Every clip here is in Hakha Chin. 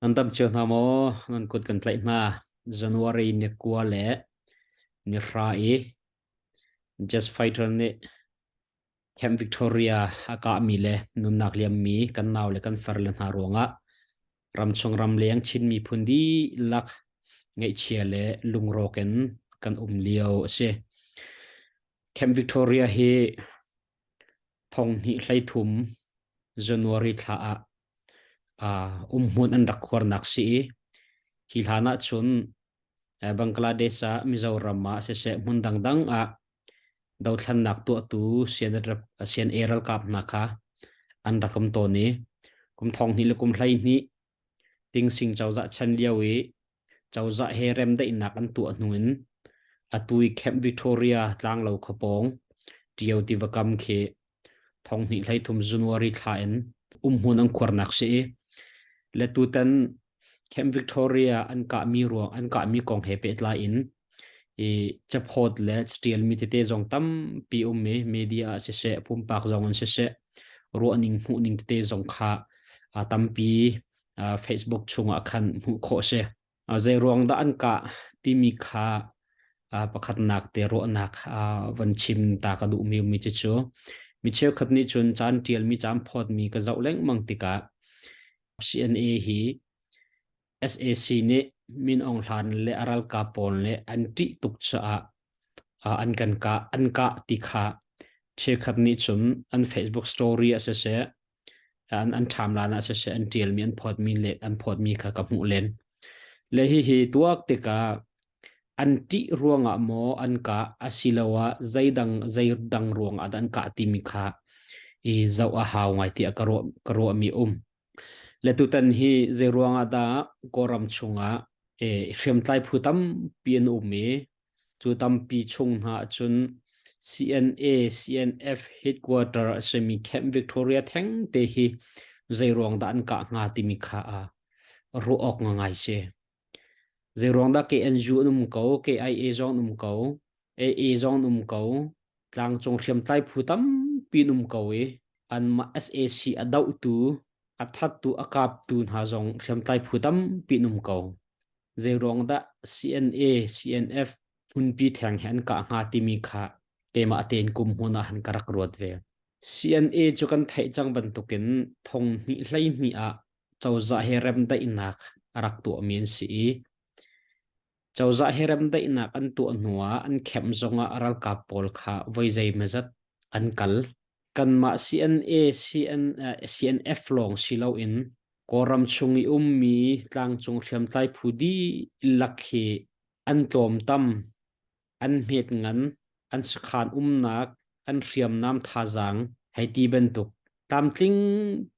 Nan dam cio hna maw? Nan kut kan tlaih hna. January ni kua le ni hra i Jazz Fighter nih Camp Victoria a kahmi le nunnak liammi kan nau le kan far le hna ruangah ramchung ramleng Chin miphun dihlak ngaihchia le lungrawk in kan um lio a si. Camp Victoria hi thong hnih 13 January thla ah umhmun an rak khuarnak si i hi hlan ah cun Bangladesh ah Mizoram ah siseh hmun dangdang ah dothlannak tuahtu CNA ralkap hna kha an rak um tawn i kum thong hnih le kum 12 Tingsing cozah chan lio i cozah he remdaihnak an tuah hnu in atu i Camp Victoria tlanglo khuapawng Ṭio tiva kam khi thong hnih 13 January thla in umhmun an khuarnak si i le tutan Camp Victoria an kahmi ruang an kahmi kong he pehtlai in i caphawt le catialmi tete zong tampi um i media ah siseh pumpak zong in siseh ruahning hmuhning tete zong kha tampi Facebook chungah khan hmuh khawh si. Zei ruang dah an kah timi kha pakhatnak te ruahnak van chim ta ka duhmi ummi cu cu mi cheukhat nih cun caan ṭialmi caan phawtmi ka zoh lengmang tikah CNA hi SAC nih Min Aung Hlaing le a ralkap pawl nih an ṭih tuk caah an kan kah an kah ti kha cheukhat nih cun an Facebook story ah siseh an an ṭhamlan ah siseh an ṭialmi an phawtmi le an phawtmi kha ka hmuh len. Le hihi tuak tikah an ṭih ruangah maw an kah asiloah zeidang zeidang ruangah dah an kah timi kha i zoh a hau ngai tiah ka ruah ka ruahmi um. Le tutan hi zei ruangah dah Kawlram chungah hriamtlai phu tampi an um i cu tampi chung hna ahcun CNA, CNF headquarter a simi Camp Victoria theng te hi zei ruang dah an kah hnga timi kha ruah awk ngai si. Zei ruang dah KNU an um ko, KIA zong an um ko, AA zong an um ko, tlangcung hriamtlai phu tampi an um ko i anmah SAC a dohtu, a thattu, a kaptu hna zong hriamtlai phu tampi an um ko. Zeiruang dah CNA, CNF hmunpi theng he an kah hnga timi kha keimah tein kum hmun ah han ka rak ruat ve. CNA cu kan theih cang bantukin thong hnih 12 ah cozah he remdaihnak a rak tuahmi an si i Cozah he remdaihnak an tuah hnuah an kemh zongah ralkap pawl kha voi zeimawzat an kal. Kanmah CNA, CN, CNF lawng si loin Kawlram chung i ummi tlangcung hriamtlai phu dihlak hi an tlawmtam, an hmet ngan, an sakhan umnak, an hriamnam thazaang hei ti bantuk tlamtling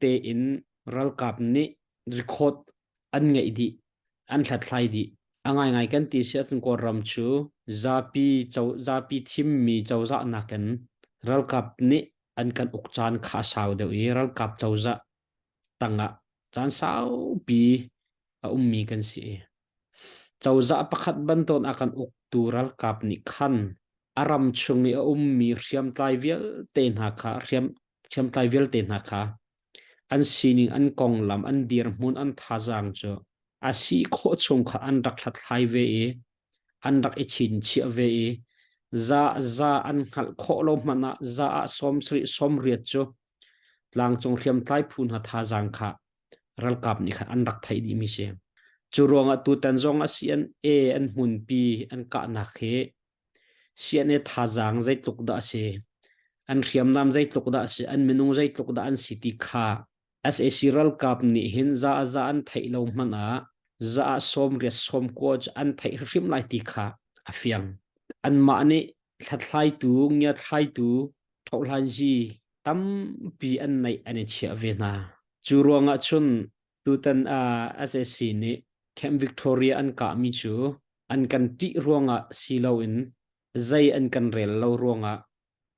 tein ralkap nih record an ngeih dih, an hlathlai dih. A ngaingai kan ti si ahcun Kawlram cu zapi co, zapi thimmi cozah nakin ralkap nih an kan uk caan kha a sau deuh i ralkap cozah tangah caan saupi a ummi kan si. Cozah pakhat bantuan a kan uktu ralkap nih khan a ram chung i a ummi hriamtlai vialte hna kha hriam hriamtlai vialte hna kha an sining an konglam an dirhmun an thazaang cu a si khawh chung kha an rak hlathlai ve i an rak i chinchiah ve i za za an hngalh khawh lo hmanh ah za ah 70 80 cu tlangcung hriamtlai phu hna thazaang kha ralkap nih khan an rak theih dihmi si. Cu ruangah tutan zong a CNA an hmunpi an kahnak hi CNA thazaang zeitluk dah a si, an hriamnam zeitluk dah a si, an minung zeitluk dah an si ti kha SAC ralkap nih hin za a za an theih lo hmanh ah za ah 80 90 cu an theih hrimhrim lai ti kha a fiang. Anmah nih hlathlaitu, ngiathlaitu, thohhlanzi tampi an neih an i chiah ve hna. Cu ruangah cun tutan ah SAC nih Camp Victoria an kahmi cu an kan ṭih ruangah si loin zei an kan rel lo ruangah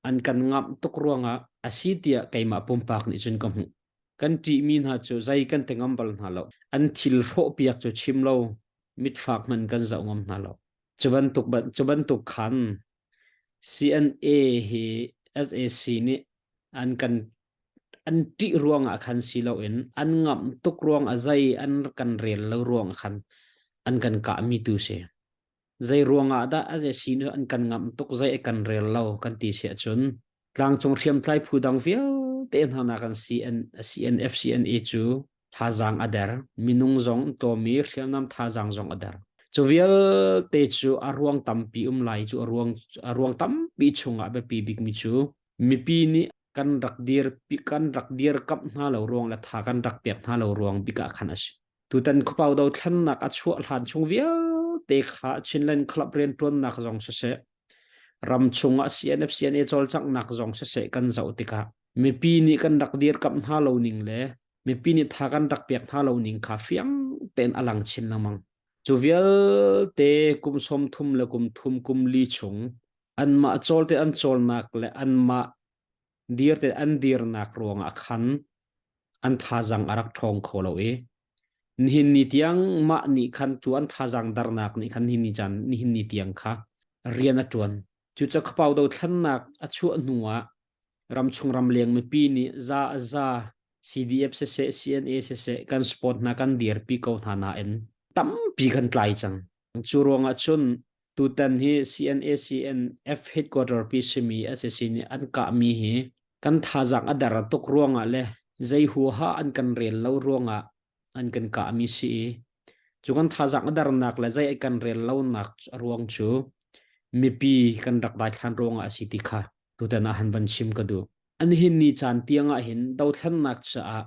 an kan ngamh tuk ruangah a si tiah keimah pumpak nih cun ka hmuh. Kan ṭihmi hna cu zei kan ti ngam bal hna lo. An thil hrawhpiak cu chim lo, mitfak hmanh kan zoh ngam hna lo. Cu bantuk cu bantuk khan CNA hi SAC nih an kan an ṭih ruangah khan si loin an ngamh tuk ruang a zei an kan rel lo ruang khan an kan kahmi tu si. Zei ruangah dah a zei si an kan ngamh tuk zei a kan rel lo kan ti si ahcun tlangcung hriamtlai phu dang vialte hna nakin CN, CNF, CNA cu thazaang a der. Minung zong an tlawm i hriamnam thazaang zong a der. Cu vialte cu a ruang tampi um lai cu a ruang tampi chungah biapi bikmi cu mipi nih kan rak dir kan rak dirkamh hna lo ruang le tha kan rak pek hna lo ruang bik ah khan a si. Tutan khuapau dothlennak a chuah hlan chung vialte kha Chinland Club rianṭuannak zong siseh, ramchung ah CNF CNA cawlcanghnak zong siseh kan zoh tikah mipi nih kan rak dirkamh hna lo ning le mipi nih tha kan rak pek hna lo ning kha fiang tein a lang chin lengmang. Cu vialte kum 30 le kum thum kum li chung anmah cawl te an cawlnak le anmah dir te an dirnak ruangah khan an thazaang a rak ṭhawng kho lo i nihin ni tiang mah nih khan cu an thazaang darnak nih khan nihin ni caan nihin ni tiang kha rian a ṭuan. Cucaah khuapau dothlennak a chuah hnu ah ramchung ramleng mipi nih za a za CDF siseh CNA siseh kan support hna kan dirpi ko hna nain tampi kan tlai cang. Cu ruangah cun tutan hi CNA CNF headquarter pi simi SAC nih an kahmi hi kan thazaang a der tuk ruangah le zei huaha an kan rel lo ruangah an kan kahmi si i cu kan thazaang a dernak le zei kan rel lonak ruang cu mipi kan rak daithlan ruangah a si ti kha tutan ah han van chim ka duh. An hin ni caan tiang ah hin dothlennak caah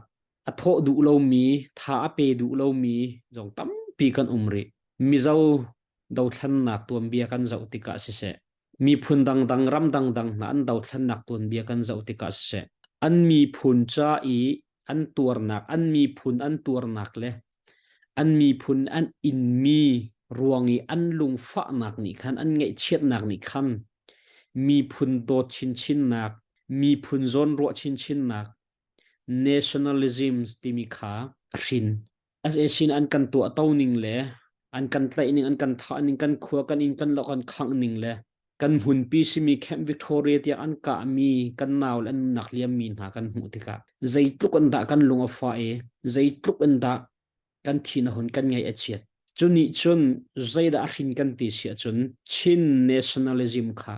a thawh duh lomi, tha a pe duh lomi zong tampi kan um rih. Mizo dothlennak tuanbia kan zoh tikah siseh, miphun dangdang ram dangdang hna an dothlennak tuanbia kan zoh tikah siseh, an miphun ca i an tuarnak, an miphun an tuarnak le an miphun an inmi ruang i an lungfahnak nih khan, an ngaihchiatnak nih khan miphun dawt chinchinnak, miphun zawnruah chinchinnak, nationalism timi kha a hrin. SAC in an kan tuahto ning le an kan tlaih ning, an kan thah ning, kan khua kan inn kan lo kan khangh ning le kan hmunpi simi Camp Victoria tiah an kahmi kan nau le an nunnak liammi hna kan hmuh tikah zeitluk in dah kan lung a fah i zeitluk in dah kan thin a hun kan ngaih a chiat. Cu nih cun zeidah a hrin kan ti si ahcun Chin nationalism kha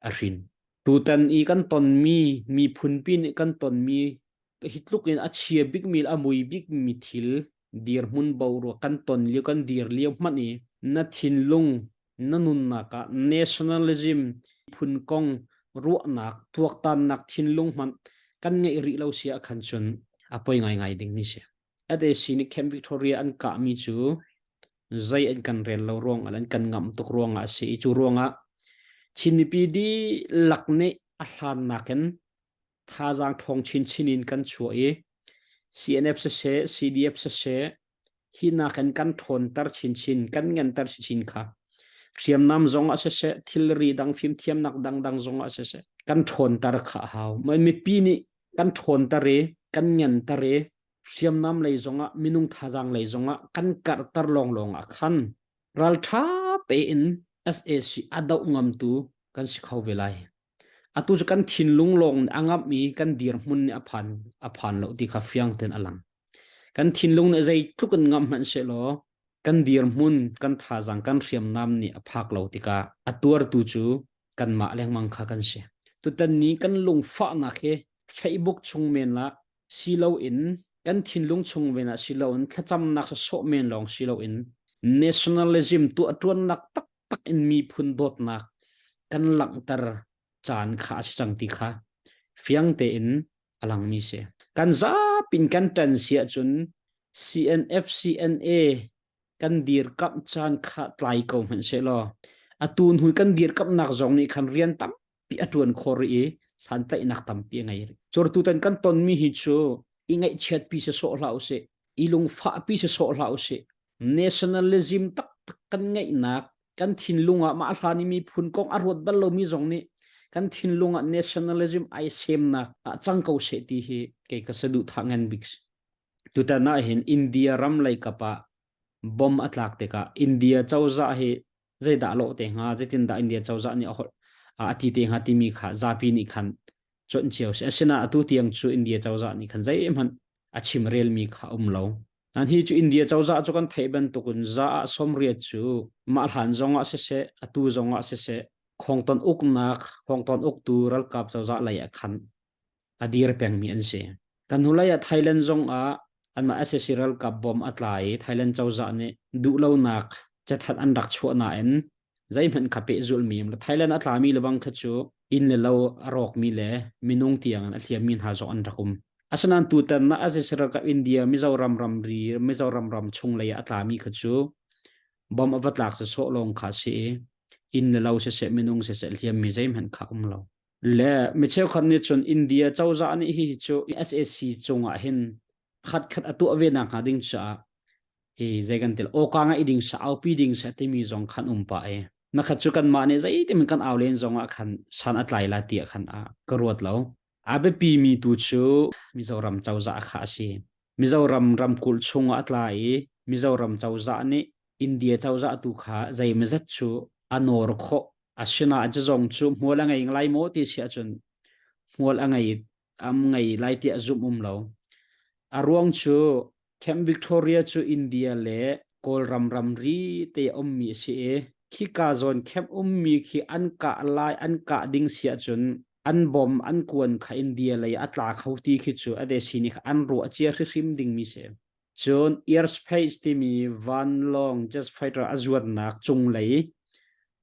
a hrin. Tutan i kan tonmi miphunpi nih kan tonmi hi tluk in a chia bikmi le a mui bikmi thil dirhmun boruak kan ton lio kan dir lio hmanh i na thinlung na nunnak ah nationalism phun kong ruahnak tuaktannak thinlung hmanh kan ngeih rih lo si ah khan cun a poi ngaingai dingmi si. SAC nih Camp Victoria an kahmi cu zei an kan rel lo ruang an kan ngamh tuk ruangah a si i cu ruangah Chin mipi dihlak nih a hlan nakin thazaang ṭhawng chinchin in kan chuah i CNF siseh CDF siseh hi nakin kan ṭhawnter chinchin kan nganter chinchin kha hriamnam zong ah siseh thilri dang fimthiamnak dangdang zong ah siseh kan ṭhawnter kha a hau mipi nih kan ṭhawnter i kan nganter i hriamnam lei zongah minung thazaang lei zongah kan karhter lawnglawng ah khan ralṭha tein SAC a doh ngamtu kan si kho ve lai. Atu cu kan thinlung lawng nih a ngamh i kan dirhmun nih a phan lo ti kha fiang tein a lang. Kan thinlung nih zeitluk in ngamh hmanh sehlaw kan dirhmun, kan thazaang, kan hriamnam nih a phak lo tikah a tuartu cu kanmah lengmang kha kan si. Tutan ni kan lungfahnak hi Facebook chung men lah si loin kan thinlung chung men ah si loin thlacamnak sawh men lawng si loin nationalism tuahṭuannak taktak in miphun dawtnak kan langhter caan kha a si cang ti kha fiang tein a langmi si. Kan zapin kan ṭan si ahcun CNF CNA kan dirkamh caan kha tlai ko hmanh sehlaw atu hnu kan dirkamhnak zong nih khan rian tampi a ṭuan khawh rih i santlaihnak tampi a ngei rih. Cur tutan kan tonmi hi cu i ngaihchiatpi si sawh hlah usih, i lungfahpi si sawh hlah usih. Nationalism taktak kan ngeihnak kan thinlung ah mah hlan i miphun kong a ruat bal lomi zong nih kan thinlung ah nationalism ai semnak ah cang ko seh ti hi kei ka saduhthah ngan bik si. Tutan ah hin India ram lei kap ah bomb a tlak tikah India cozah hi zeidah lawh te hnga zeitindah India cozah nih a holh a ti te hnga timi kha zapi nih khan. Cuanh cio si. Asinain atu tiang cu India cozah nih khan zeihmanh a chimrelmi kha um lo. Nan hi cu India cozah cu kan theih bantukin za ah 80 cu mah hlan zong ah siseh, atu zong ah siseh, khongton uknak, khongton uktu ralkap cozah lei ah khan a dir pengmi an si. Kan hnulei ah Thailand zong ah anmah sac ralkap bom a tla i Thailand cozah nih duhlonak cathanh an rak chuah nain zeihmanh kha pehzulhmi um lo. Thailand a tlami lebang kha cu inn le lo a rawkmi le minung tiang in a hliammi hna zong an rak um. Asinain tutan na sac ralkap India Mizoram ramri Mizoram ram chung lei ah a tlami kha cu bom a va tlak cu sawh lawng kha a si i inn le lo siseh minung siseh hliammi zeihmanh kha um lo. Le mi cheukhat nih cun India cozah nih hihi cu sac cungah hin khatkhat a tuah ve nak hnga ding caah hi zei kan til awka ngai ding sa aupi ding sa timi zong khan um pa e na khat cu kan mah nih zeitin kan au len zong ah khan san a tlai la tiah khan a ka ruat lo a biapi mi tu cu Mizoram cozah kha a si Mizoram ramkulh chung ah a tla i Mizoram cozah nih India cozah tu kha zeimazat cu a nawr khawh. Asinain cu zong cu hmual a ngei lai maw ti si ahcun hmual a ngei am ngei lai tiah zumh um lo. A ruang cu Camp Victoria cu India le Kawlram ramri te a ummi a si i khika zawn camp ummi khi an kah lai an kah ding si ahcun an bom an kuan kha India lei a tla kho ti khi cu a desi nih kha an ruah cia hrihrim dingmi si. Cun airspace timi vanlawng jet fighter a zuannak cunglei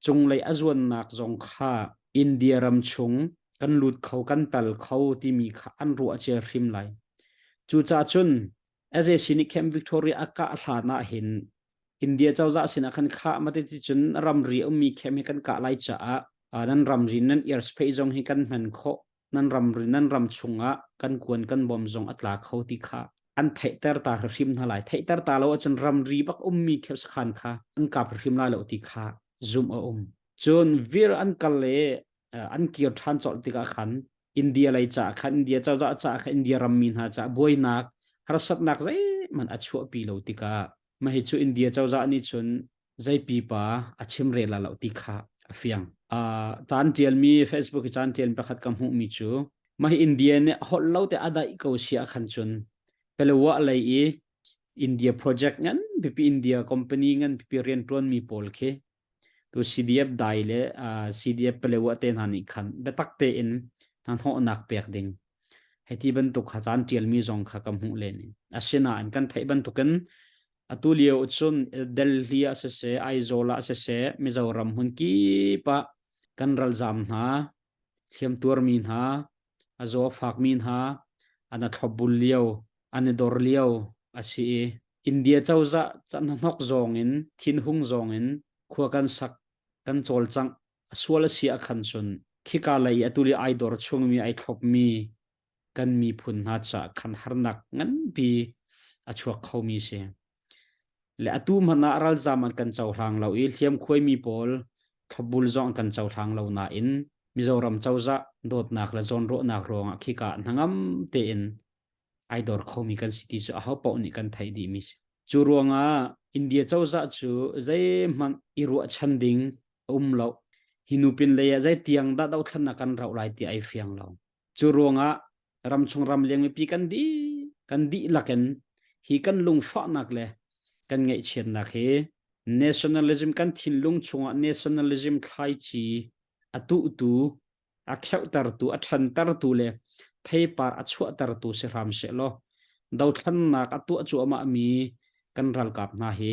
cunglei a zuannak zong kha India ram chung kan lut kho kan pal kho timi kha an ruah cia hrim lai. Cucaah cun SAC nih Camp Victoria a kah hlan ah hin India cozah sinah khan khah mate ti cun ramri ummi camp hi kan kah lai caah nan ramri nan airspace zong hi kan hman khawh nan ramri nan ram chungah kan kuan kan bom zong a tla kho ti kha an theihter ta hrim hna lai theihter ta lo ahcun ramri bak ummi khep sakhan kha an kap hrim lai lo ti kha zum a um cun vir an kal le an kir ṭhan colh tikah khan India lei caah khan India cozah caah khan India rammi hna caah buainak harsatnak zeihmanh a chuahpi lo tikah mah hi cu India cozah nih cun zei pipa a chim rel lo ti kha a fiang. Uh, caan ṭialmi Facebook i caan ṭial pakhat ka hmuhmi cu mah hi India nih holh lo te a daih ko si ah khan cun Palawa lei i India project ngan pipi India company ngan pipi rianṭuanmi pawl khi Tu CDF dai le CDF Palewa te hna nih khan biatak tein hnahnawhnak pek ding hei ti bantuk kha caan ṭialmi zong kha ka hmuh len. Asinain kan theih bantukin atu lio cun Delhi ah siseh, Aizawl ah siseh, Mizoram hmun kip ah kan ralzaam hna, hliamtuarmi hna, a zaw a fakmi hna, an a thlopbul lio, an i dor lio a si i India cozah hnahnok zawng in thinhung zawng in khua kan sak kan cawlcangh a sual a si ah khan cun khika lei atu li ai dor chungmi ai thlopmi kan miphun hna caah khan harnak nganpi a chuak khomi si. Le atu hmanh ah ralzam an kan cohlang lo i hliamkhuaimi pawl thlopbul zong an kan cohlang lo nain Mizoram cozah dawtnak le zawnruahnak ruangah khika hnangam tein ai dor khomi kan si ti cu aho paoh nih kan theih dihmi si. Cu ruangah India cozah cu zeihmanh i ruahchan ding a um lo. Hi nupin lei ah zei tiang dah dothlannak kan rauh lai ti ai fiang lo. Cu ruangah ramchung ramleng mipi kan dih kan dihlak in hi kan lungfahnak le kan ngaihchiatnak hi nationalism kan thinlung chungah nationalism thlaici a tuhtu a kheuhtertu a ṭhantertu le theipar a chuahtertu si hram sehlaw dothlannak a tuah cuahmah mi kan ralkap hna hi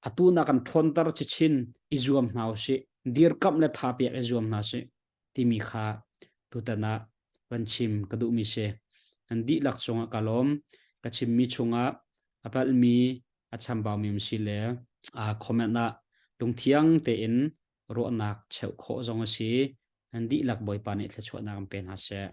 atu na kan ṭhawnter chichin i zuam hna usih dirkamh le tha pek i zuam hna sih timi kha tutan ah van chim ka duhmi si. Nan dihlak cungah ka lawm. Ka chimmi chungah a palhmi, a chambaumi um si le comment ah lungthiang tein ruahnak cheuh khawh zong a si. Nan dihlak Bawipa nih thluachuahnak in pe hna seh.